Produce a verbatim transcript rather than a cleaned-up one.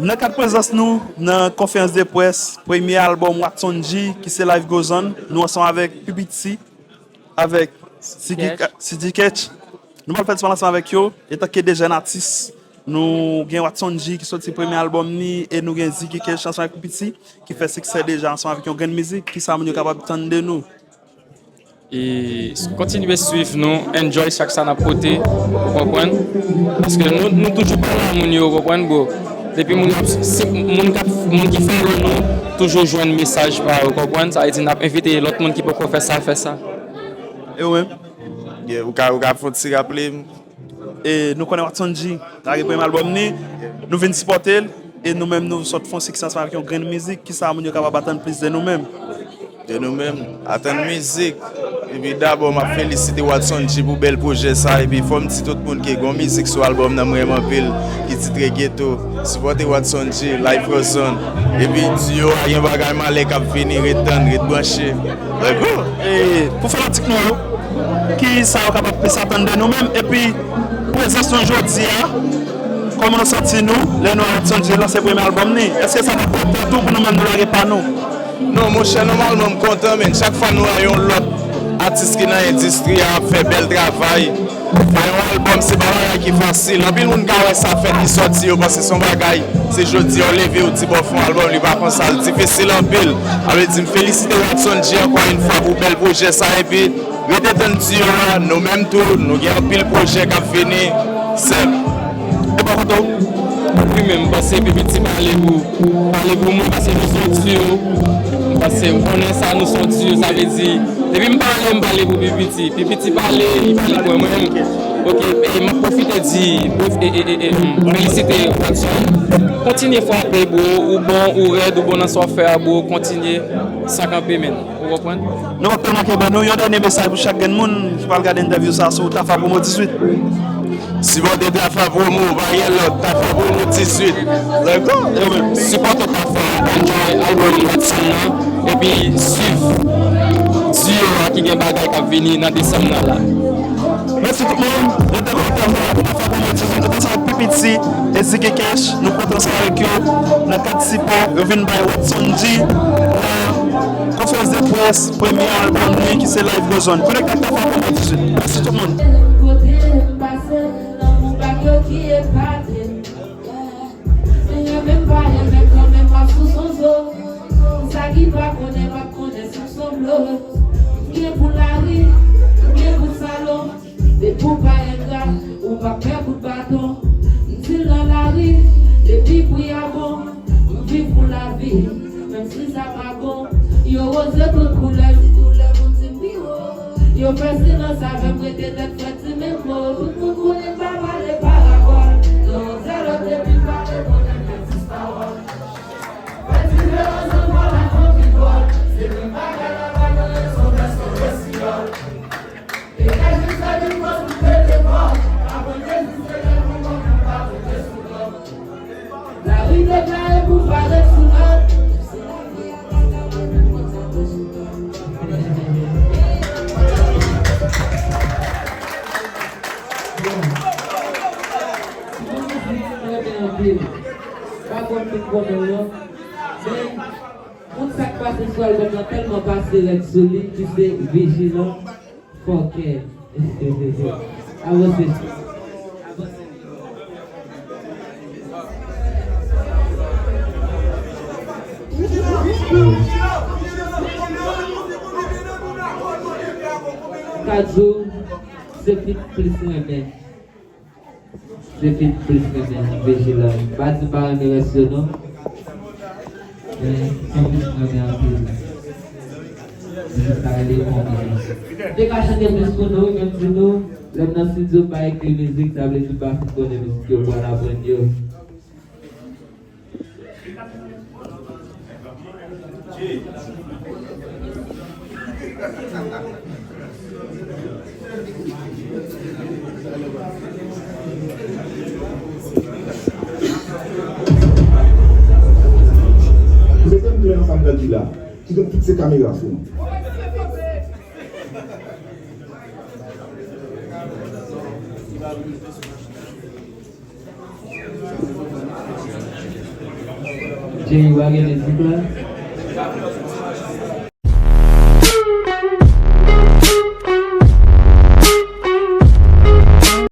Nan kad prezans nou nan konferans de près premye albòm Watson G, ki se Life Goes On, nou ansanm avèk Pipiti, avèk Sigi Ketch. Sigi Ketch. Nou pral fè ti pale ansanm avèk yo, etanke de jèn atis. Nou gen Watson G ki soti premye albòm ni, e nou gen Ziggy Cash ansanm avèk Pipiti, ki fè siksè deja ansanm avèk yon grenn mizik. Kisa moun yo kapab tann de nou? E kontinye swiv nou, enjoy chak sa n ap pote, ou konprann? Paske nou, nou toujou pale a moun yo, ou konprann, bro? Depi moun ap, se moun k ap, moun ki follow nou, toujou jwenn mesaj pa yo, ou konprann? Sa vle di n ap envite lòt moun ki poko fè sa, fè sa. E ou menm? Yeah, ou ka, ou ka fè yon ti raple m? E nou konnen Watson G lage premye albòm ni, nou vin sipòte l, e nou menm nou sot fè yon siksè ansanm avèk yon grenn mizik. Kisa moun yo kapab atann plis de nou menm? De nou menm, atann mizik. Epi dabò, m ap felisite Watson G pou bèl pwojè sa, epi fò m di tout moun ke gon mizik sou albòm nan m renmen anpil, ki titre Ghetto. Sipòte Watson G, Life Goes On. Epi duo a gen bagay malè k ap vini, ret tann, ret branche. Let's go! E pou fanatik nou yo, kisa yo kapab plis atann de nou menm? Epi prezans nou jodi a, kòman nou santi nou lè nou wè Watson G lanse premye albòm ni? Èske sa pa fè tèt ou pou nou menm nou lage pa nou? Non, monchè, nòmalman m kontan, men chak fwa nou wè yon lòt atis ki nan endistri a ap fè bèl travay, fè yon albòm, se pa bagay ki fasil. Anpil moun ka wè sa fèt, li sòti, yo panse se yon bagay, se jodi a w leve, w di, "Bon, fè yon albòm, li pa konsa." L difisil anpil. Sa vle di, m felisite Watson G ankò yon fwa pou bèl pwojè sa, epi rete tann duo a, nou menm tou, nou gen anpil pwojè k ap vini, sèm. E bò kote w? Wi, men m panse Pipiti pale pou, pale pou mwen, paske nou se yon duo. M panse, ou konnen sa, nou se yon duo, sa vle di, depi m pale, m pale pou Pipiti. Pipiti pale, li pale pou mwen menm. Ok, e m ap pwofite di, e, e, e, e, m felisite Watson. Kontinye frape, bro, ou bon, ou rèd, ou bon nan sa w ap fè a, bro, kontinye, san kanpe, menn. Ou konprann? Nou p ap pèmèt ke ban nou yon dènye mesaj pou chak grenn moun ki pral gade entèvyou sa sou Tafa Promo dizuit. Sipòte Tafa Promo, pa gen lòt, Tafa Promo dizuit. Let's go! Sipòte Tafa, enjoy albòm Watson nan, epi swiv duo a ki gen bagay k ap vini nan desanm nan la. Mèsi tout moun. Rete konekte avè Tafa Promo dizuit, nou ansanm avèk Pipiti e Ziggy Cash. Nou kontan ansanm avèk yo nan kad sipò yo vin bay Watson G nan konferans de près premye albòm li ki se Life Goes On. Konekte ak Tafa Promo dizuit. Mèsi tout moun. Kote m pase, lanmou bak yo ki epate m. Renmen m pa renmen, kanmenm m ap sou zonzo. Sa ki pa konnen, p ap konnen si m sanble. M gen pou lari, m gen pou salon. Depi w pa engra, ou p ap pè kout baton. M di l nan lari, depi pri a bon. M viv pou lavi, menm si sa pa bon. Yo woze tout koulè, tout koulè moun di m pi wo. Yo fè silans avè m, rete tèt frèt. Ti men mo, tout moun konnen pa pale parabòl. Nan yon zèlòt epi pale konnen fè dis pawòl. Fè diferans ant vòlè ak kòkibòl. Se menm bagay la, pa gen rezon fè son resiyòl. Degaje sa di fòs pou pete kò. Pa pran dezisyon lè moun konprann pa tonbe sou lòt. Lari deklare pou parèt sou lòt. Bon. Ti moun mizik mwen renmen anpil. Pa konn moun konnen l non. Men, moun sa k pase sou albòm nan tèlman pase rèd sou li, ki se Vijilan. Fòkè. Avanse. Ka di w, se feat plis renmen. Se feat plis renmen, Vijilan. Pa di m pa renmen rès yo non. Men, se feat mwen renmen anpil. Mizik sa rele Konbyen. M te ka chante plis pou nou wi, men m di nou, lè m nan estidyo m pa ekri mizik, sa vle di m pa fin konnen mizik yo, m pral aprann yo. Mesye, m klè nan sa m pral di la. Kidonk, tout se kamera sou nou. Cheri, w a gen mizik la?